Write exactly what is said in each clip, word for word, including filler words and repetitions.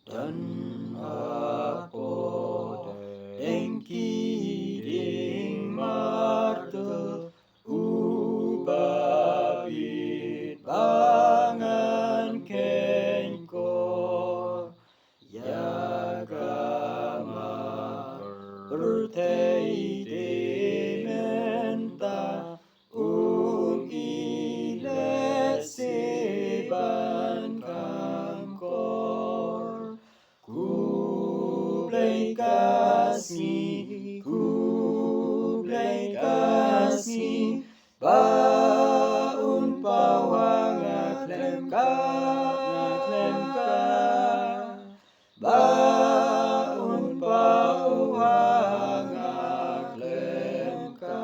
Don hapoh deng ki dieng martyr, uba bit ba ngan kheiñ kor. Ïa ka ma pyrthei te mynta, um i lehse ban khang kor. Khublei ka sngi, khublei ka sngi, ba un paw ha nga khlem ka, khlem ka. Ba un paw ha nga khlem ka.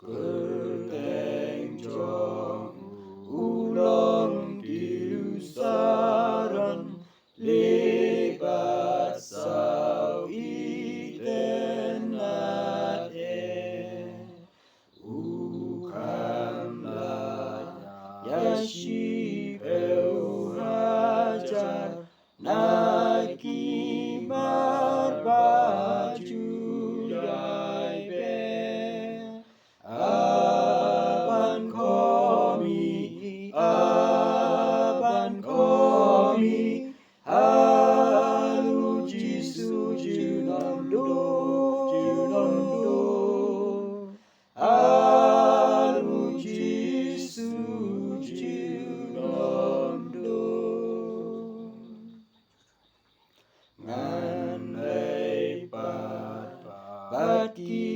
Kyrteng jong u long Diu Saron, leh bad saw itynnad eh. U kham lait ïa shiphew hajar na ki mar ba ju ïai beh. A ban khmih, a ban khmih, ha u Jisu junom duh, junom duh. Ha u Jisu junom duh. Ngan leit pat bad ki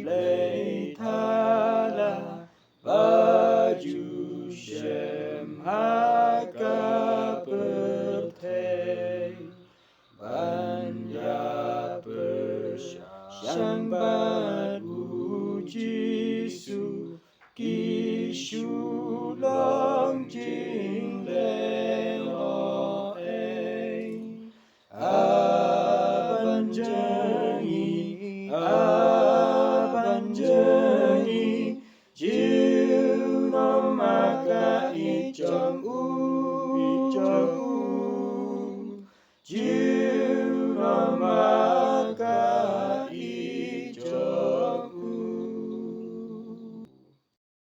blei thala ba ju shem ha ka pyrthei. Ban ïa pyrshang bad u Jisu, ki shu long jingleh.